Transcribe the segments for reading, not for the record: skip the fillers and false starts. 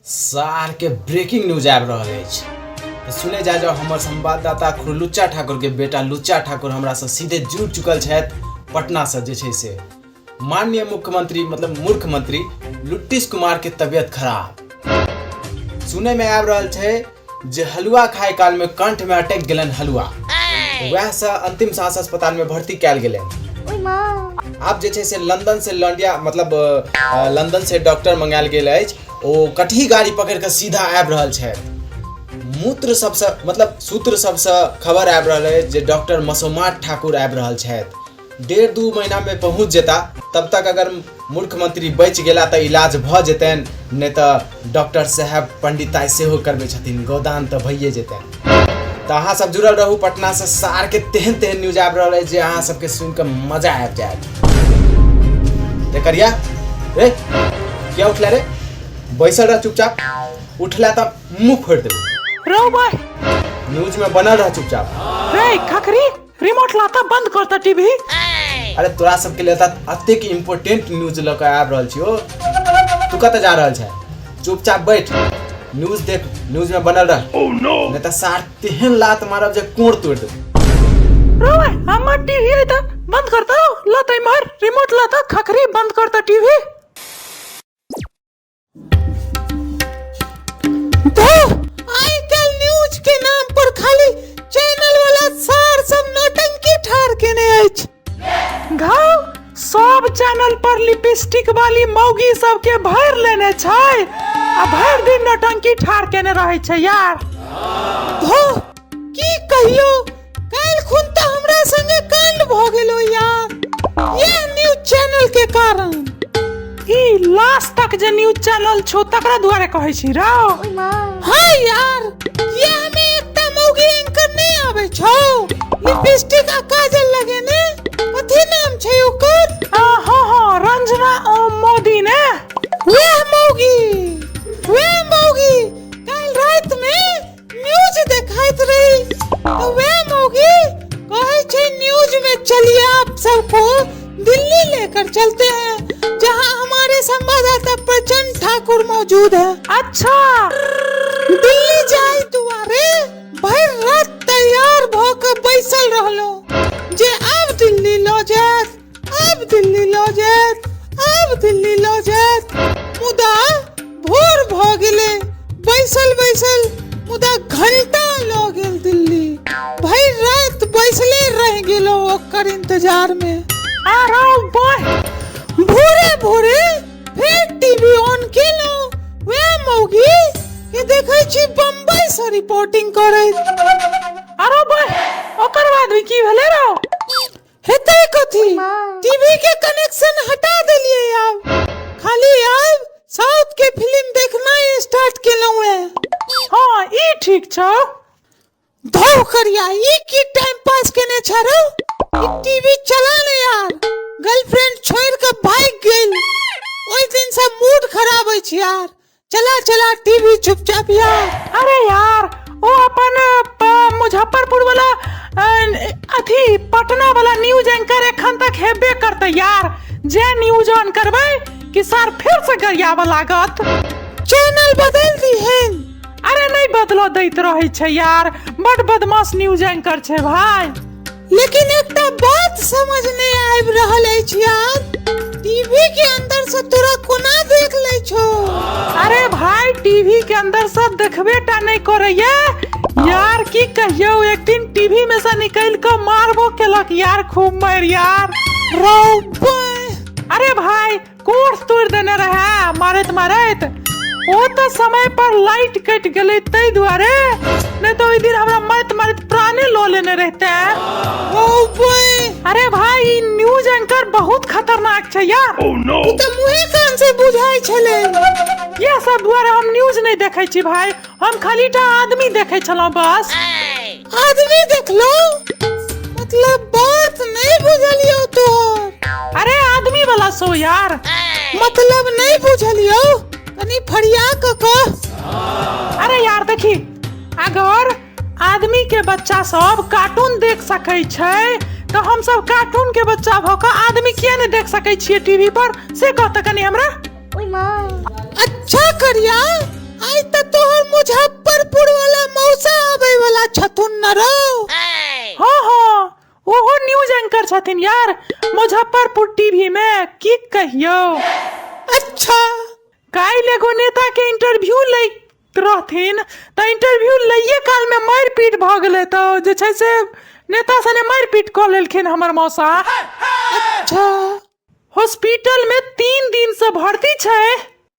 सार के breaking news आबि रहल अछि। तऽ सुनै जाय जाउ, हमर संवाददाता खुरलुच्चा ठाकुर के बेटा लुच्चा ठाकुर हमरासँ सीधे जुड़ि चुकल छथि पटनासँ। जे छै से माननीय मुख्यमंत्री, मतलब मूर्ख मंत्री लुट्टिस कुमार के तबियत खराब सुनै में आबि रहल छै जे हलुआ खाय काल में कंठ में अटक गेलनि हलुआ, वएह से अंतिम सांस अस्पताल में भर्ती कयल गेलनि। आब जे छै से लंदन से लंडिया, मतलब लंदन से डॉक्टर मंगायल गेल अछि। ओ कटही गाड़ी पकड़ि कऽ सीधा आबि रहल छथि। मूत्र सबसँ, मतलब सूत्र सबसँ खबर आबि रहल अछि जे डॉक्टर मसोमात ठाकुर आबि रहल छथि। 1.5-2 महीनामे पहुँच जेता। तब तक अगर मुख्यमंत्री बचि गेला तऽ इलाज भऽ जेतनि, नहि तऽ डॉक्टर साहेब पंडिताइ सेहो करबै छथिन, गोदान तऽ भइए जेतनि। तऽ अहाँ सब जुड़ल रहू। पटनासँ सारके तेहन तेहन न्यूज आबि रहल अछि जे अहाँ सबके सुनि कऽ मजा आबि जायत। रे करिया रे, किया उठला रे? बैसल रह चुपचाप, उठला तऽ मुँह फोड़ि देबो। रौ भाई। न्यूज में बनल रह चुपचाप। रे खखरी, रिमोट लाता, बंद करता टीवी। अरे, तोरा सबके लिए तऽ अतेक इम्पोर्टेंट न्यूज लऽ कऽ आबि रहल छियो, तू कतऽ जा रहल छै? चुपचाप बैठ, न्यूज देख, न्यूज में बनल रह। oh, no! नहीं तऽ सार तेहन लात मारब जे कोड़ तोड़ देब। रौ भाई, हमर टीवी है त बंद करता, लाता इमहर रिमोट लाता खखरी, बंद करता टीवी। तो आइ काल्हि न्यूज के नाम पर खाली चैनल वाला सार सब नौटंकी ठार केने अछि। घाव सब चैनल पर लिपस्टिक वाली मौगी सबके भरि लेने छै आ भरि दिन नौटंकी ठार केने रहै छै यार। धो, की कहियो, काल्हि खुन तऽ हमरा संगे कांड भऽ गेलो यार, यह न्यूज चैनल के कारण। ई लास्ट तक जे न्यूज चैनल छौ, तकरा दुआरे कहै छी रौ? हाँ यार, यह में एकटा मौगी एंकर नहीं आबै छौ, लिपस्टिक आ काजल लगेने, कथी नाम छै ओकर? हाँ हाँ, रंजना ओम मोदी ने। वह मौगी, वह मौगी काल्हि राति में न्यूज देखाइत रही तो वह मौगी कहै छै न्यूज में, चलिए आप सबको दिल्ली लेकर चलते हैं, जहां हमारे संवाददाता प्रचंड ठाकुर मौजूद है। दिल्ली जाय दुआरे भरि रात तैयार भ के बैसल रहलो जे आब दिल्ली लऽ जायत, आब दिल्ली लऽ जायत, आब दिल्ली लऽ जायत। मुदा भोर भऽ गेलै बैसल बैसल, मुदा घंटा लऽ गेल दिल्ली। भरि राति बैसले रहि गेलो ओकर इंतजार में। आ रौ बह। भोरे भोरे फेर टीवी ऑन केलहुँ, वएह मौगी के देखै छी बम्बई से रिपोर्टिंग करैत। अरे बह, ओकर बाद भी की भेलै रौ? हेतै कथी, टीवी के कनेक्शन हटा देलियै। आब खाली आब साउथ के फिल्म देखना स्टार्ट केलहुँ है। हाँ, ई ठीक छौ। धौ करिया, ई की टाइम पास केने छ रौ? ई टीवी चला ने यार। गर्लफ्रेंड छोड़ के भाग गेल, ओहि दिन से मूड खराब अछि यार। चला चला टीवी चुपचाप यार। अरे यार, ओ अपन मुजफ्फरपुर वाला अथी पटना वाला न्यूज एंकर एखन तक हेबे करतै यार। जे न्यूज ऑन करबै कि सर फिर से गरियाबऽ लागत। चैनल बदल दीहन। अरे, नहीं बदलो दैत रहै छै यार, बड बदमाश न्यूज एंकर छै भाई। लेकिन एकटा बात समझ नहीं आबि रहल अछि यार, टीवी के अंदर से तोरा कोना देख लै छौ? अरे भाई, टीवी के अंदर सब देखबे टा नहीं करैया यार। की कहियो, एक दिन टीवी में से निकल के मारबो केलक यार, खूब मार यार। रौ बाय। अरे भाई, कोर्स तोड़ देने रहे मारैत मारैत। ओ तऽ समय पर लाइट कटि गेलै ताहि दुआरे, नहीं तो ओहि दिन हमरा मारैत मारैत प्राणे लऽ लेने रहते। रौ बाय। अरे भाई, ई न्यूज एंकर बहुत खतरनाक छै यार। तू तऽ मुँहे कान से बुझाइ छलै। यह सब दुआरे हम न्यूज नहीं देखै छी भाई, हम खाली टा आदमी देखै छलहुँ बस। आदमी देखलो मतलब? बात नहीं बुझलियौ तोहर। अरे, आदमी वाला शो यार। मतलब नहीं बुझलियौ, कनी फरिया कऽ कह। अरे यार देखी, अगर आदमी के बच्चा सब कार्टून देख सकै छै तऽ हम सब कार्टून के बच्चा भऽ कऽ आदमी किया नहि देख सकै छियै टीवी पर, से कह तऽ कनी हमरा। अच्छा करिया, आइ तऽ तोहर मुजफ्फरपुर वाला मौसा आबै वाला छथुन न रौ। हँ हँ, ओहो न्यूज एंकर छथिन यार मुजफ्फरपुर टीवी में, की कहियौ। अच्छा। काल्हि एगो नेता के इंटरव्यू लैत रहथिन तऽ इंटरव्यू लैये काल में मारि पीट भऽ गेलै, तऽ जे छै से नेता सने मारि पीट कऽ लेलखिन हमर मौसा। अच्छा। हॉस्पिटल में 3 दिन से भर्ती छै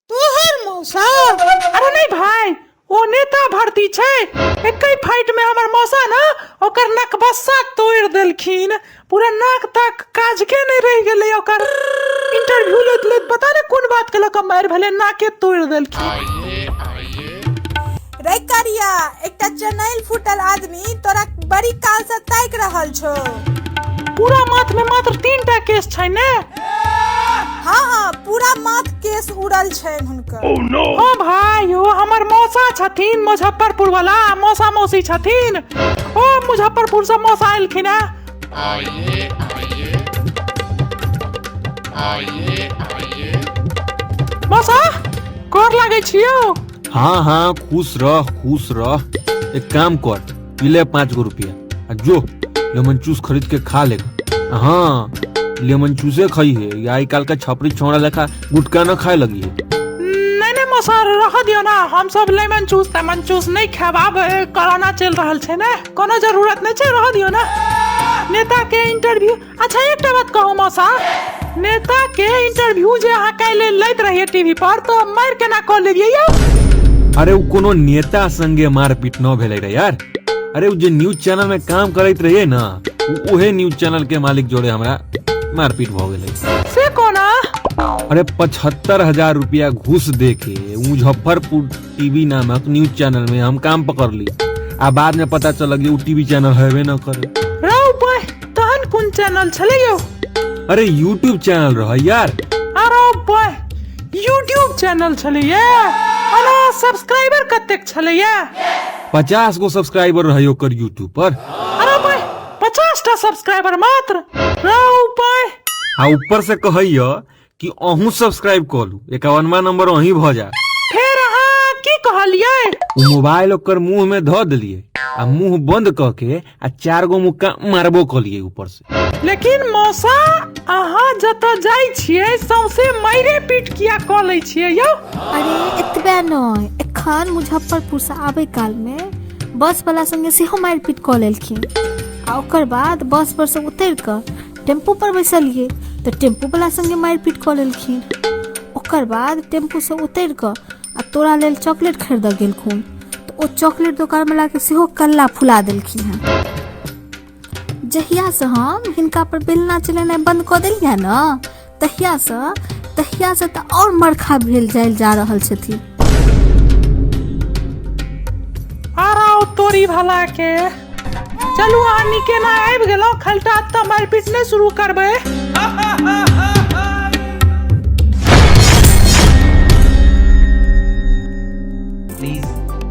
तोहर मौसा? अरे नहीं भाई, ओ नेता भर्ती छै। एकै फाइट में हमर मौसा न ओकर नकबस्सा तोड़ि देलखिन, पूरा नाक ताक काज के नहीं रहि गेलै ओकर। इंटरव्यू लैत लैत पता नहीं कोन बात के लऽ कऽ मारि भेलै, नाके तोड़ि देलखिन। रे करिया, एकटा चनैल फूटल आदमी तोरा बड़ी काल से ताकि रहल छौ। पूरा माथ में मात्र 3 टा केस छै ने? हाँ हाँ, पूरा माथ केस उड़ल छनि हुनकर। हाँ भाई, ओ हमर मौसा छथिन मुजफ्फरपुर वाला, मौसा मौसी छथिन। ओ मुजफ्फरपुर से मौसा एलखिन है। मौसा कर लागै छियौ? हाँ हाँ, खुश रह खुश रह। एक काम कर, ई ले 5 गो रुपया आ जो लेमन चूस खरीद के खा ले। हाँ लेमन चूसे खाई है, या आई काल का छपरी छोड़ा लेखा गुटखा न खाए लगी है। नहीं नहीं मौसा, रह दियो ना, हम सब लेमन चूस तेमन चूस नहीं खाब, आब कोरोना चल रहल छै ने, कोनो जरूरत नहीं छै, रह दियो ना। नेता के इंटरव्यू, अच्छा एकटा बात कहू मौसा, नेता के इंटरव्यू जे अहाँ काल्हि लैत रहिए टीवी पर, तो मारि केना कऽ लेलियै यौ? अरे उ कोनो नेता संगे मारपीट न भेलै रे यार। अरे उ जे न्यूज चैनल में काम करैत रहिए ना, उ उहे न्यूज चैनल के मालिक जोड़े हमरा मारपीट भ गेलै। से कोना? अरे 75,000 रुपया घूस दे के मुजफ्फरपुर टीवी नामक न्यूज चैनल में हम काम पकड़ ली, आ बाद में पता चल कि उ टीवी चैनल हेबे न करे। रौ बय, तहन कोन चैनल छलै यौ? अरे यूट्यूब चैनल रहे यार। अरे बय, यूट्यूब चैनल छलै। अरे सब्सक्राइबर कतेक छलै? 50 गो सब्सक्राइबर रहे ओकर यूट्यूब पर। अरे बय, 50 टा सब्सक्राइबर मात्र? रौ बय। आ ऊपर से कहैया कि अहूँ सब्सक्राइब कऽ लू, 51वां नंबर अहीं भऽ जा। फेर अहाँ की कहलियै? उ मोबाइल ओकर मुंह में धऽ देलियै आ मुंह बंद कऽ के आ 4 गो मुक्का मारबो कलियै ऊपर से। लेकिन मौसा अहाँ जतऽ जाइ छियै सौंसे माइरे पीट किया कऽ लै छियै यौ? अरे एतबे नहि, एखन मुजफ्फरपुर से आबै काल में बस वाला संगे सेहो मारिपीट कऽ लेलखिन, आ ओकर बाद बस पर से उतरि कऽ टेम्पू पर बैसलियै तऽ टेम्पू वाला संगे मारिपीट कऽ लेलखिन। ओकर बाद टेम्पू से उतरि कऽ आ तोरा लेल चॉकलेट खरीदऽ गेलखुन तऽ ओ चॉकलेट दोकान वाला के सेहो कल्ला फुला देलखिन हँ। जहिया से हम हिनका पर बेलना चलेनाइ बंद कऽ देलियै ने, तहिया से तऽ और मरखा भेल जायल जा रहल छथिन। आराव तोरी भला के। चलू अहाँ निकेना आबि गेलहुँ, खलटा तऽ मारिपीट नहि शुरू करबै। प्लीज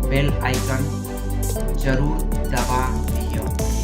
बेल आइकन जरूर